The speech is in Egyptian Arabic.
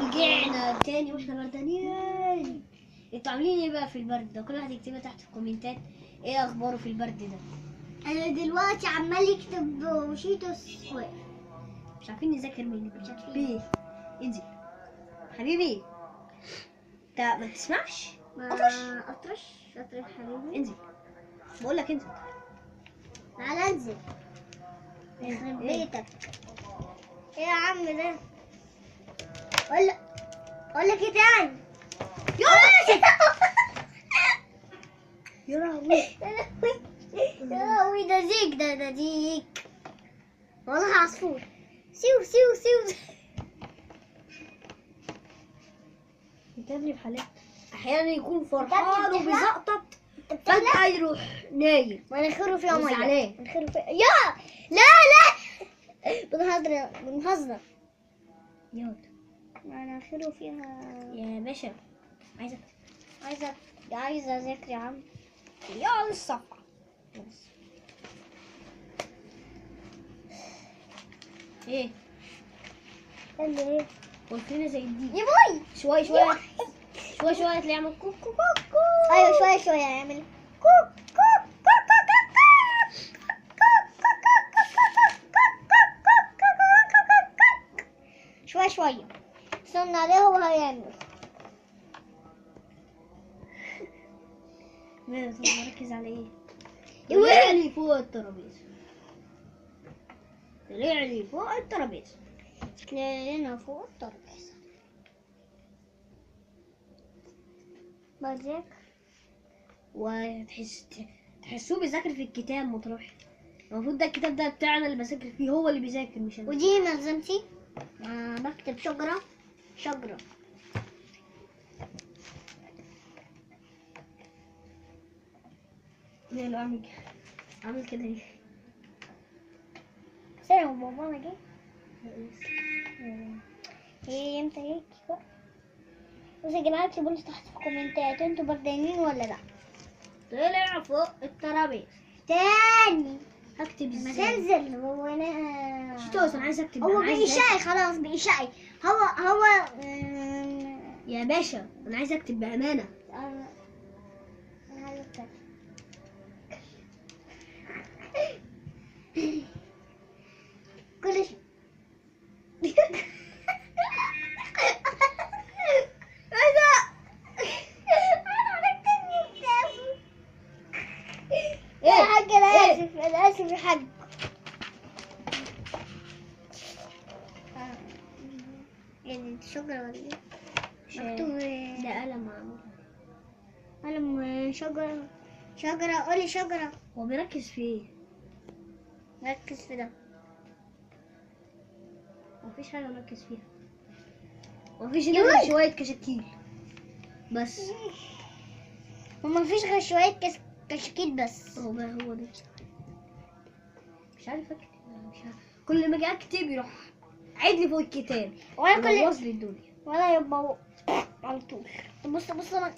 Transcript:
رجعنا تاني واحنا بردانين. انتوا عاملين ايه بقى في البرد ده؟ كل واحد يكتبها تحت في الكومنتات ايه اخباره في البرد ده. انا دلوقتي عمال يكتب وشيتوس واقف. مش عارفين نذاكر منه. مش عارفين. انزل حبيبي. انت ما بتسمعش؟ اطرش اطرش اطرش حبيبي. انزل بقول لك انزل. تعالى انزل. يخرب بيتك. ايه يا عم ده؟ اقول لك ايه تاني؟ يا يا لهوي يا لهوي، ده زيك، ده زيك والله. عصفور سيو سيو سيو. انت يا ابني بحالات احيانا يكون فرحان وبيزقطط فجأة يروح نايم. مناخيره فيها مية. مناخيره فيها يا لا لا. بنهزر بنهزر. يلا مناخيره فيها يا باشا. عايزك عايزه اذاكر يا عم. يا الصفحة ايه؟ قال ايه؟ قلت لنا زي الديك يا boy. شوية شوية شوية شوية تلاقيه يعمل كوك كوك كوك. ايوه شوية شوية يعمل كوك كوك كوك كوك كوك كوك شوية شوية. استنى عليه هو هيعمل. مركز على ايه؟ طلع لي فوق الترابيزة. طلع لي فوق الترابيزة. طلع لنا فوق الترابيزة. بذاكر. وتحس تحسوه بيذاكر في الكتاب مطروح. المفروض ده الكتاب ده بتاعنا اللي بذاكر فيه، هو اللي بيذاكر مش انا. ودي ملزمتي. بكتب شجرة شجرة. ماله عامل كده؟ عامل كده ليه؟ سلام بابا انا جاي. ايه امتى جاي؟ بصوا يا جماعة اكتبوا لي تحت في الكومنتات انتوا بردانين ولا لا. طلع فوق الترابيزة تاني. هكتب ما ازاي؟ تنزل هو انا شيتوس انا عايز اكتب. هو بيشقي خلاص بيشقي. هو يا باشا انا عايز اكتب بامانه. انا عايز اكتب. كل شيء. يا حاج انا اسف، انا اسف يا حاج. يعني شجرة ولا ايه؟ مكتوب ده قلم معمول. قلم شجرة. شجرة قولي شجرة. هو بيركز في ايه؟ ركز في ده. مفيش حاجة مركز فيها. مفيش غير شوية كشاكيل بس. ومفيش غير شوية كشاكيل بس. هو ده مش عارف اكتب. مش عارف. كل ما اجي اكتب يروح عيد لي فوق الكتاب. وانا كل بوظ لي الدنيا. ولا يبقى على طول. طب بص بص انا